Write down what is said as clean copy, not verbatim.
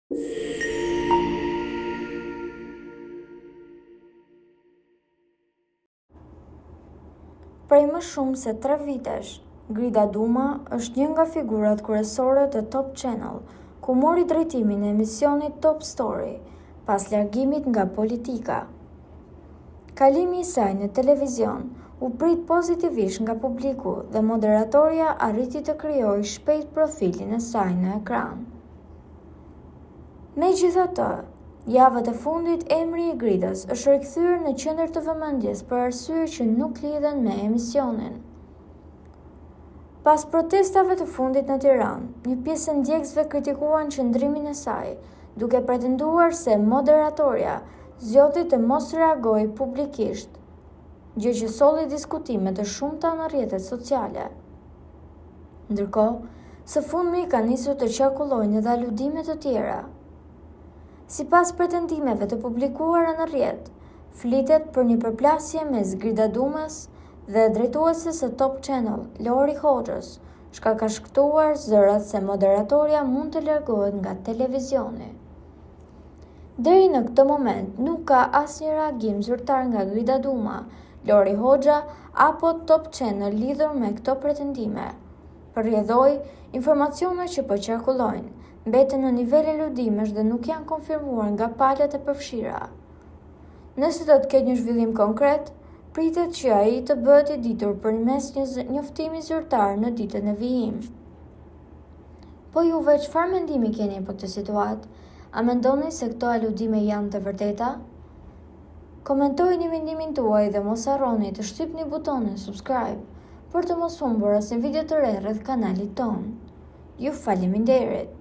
Prej më shumë se tre vitesh, Grida Duma është një nga figurat kryesore të Top Channel, ku mori drejtimin e emisionit Top Story, pas largimit nga politika. Kalimi i saj në televizion u prit pozitivisht nga publiku dhe moderatorja arriti të krijojë shpejt profilin e saj në ekran. Megjithatë, javët e fundit emri i Gridës është rikthyer në qendër të vëmendjes për arsye që nuk lidhen me emisionin. Pas protestave të fundit në Tiranë, një pjesë e ndjekësve kritikuan qëndrimin e saj, duke pretenduar se moderatorja zgjodhi të mos reagojë publikisht, gjë që solli diskutime të shumta në rrjetet sociale. Ndërkohë, së fundmi kanë nisur të qarkullojnë edhe aludime të tjera. Sipas pretendimeve të publikuara në rrjet, flitet për një përplasje mes Grida Dumës dhe drejtueses së Top Channel, Lori Hoxhës, çka ka shtuar zërat se moderatorja mund të largohet nga televizioni. Deri në këtë moment nuk ka asnjë reagim zyrtar nga Grida Duma, Lori Hoxha apo Top Channel lidhur me këto pretendime. Për rrjedhojë, informacionet që po qarkullojnë mbeten në nivel aludimesh dhe nuk janë konfirmuar nga palët e përfshira. Nëse do të ketë një zhvillim konkret, pritet që ai të bëhet i ditur përmes një njoftimi zyrtar në ditët në vijim. Po juve çfarë mendimi keni për këtë situatë? A mendoni se këto aludime janë të vërteta? Komentojeni mendimin tuaj dhe mos harroni të shtypni butonin subscribe për të mos humbur asnjë video të re rreth kanalit tonë. Ju faleminderit!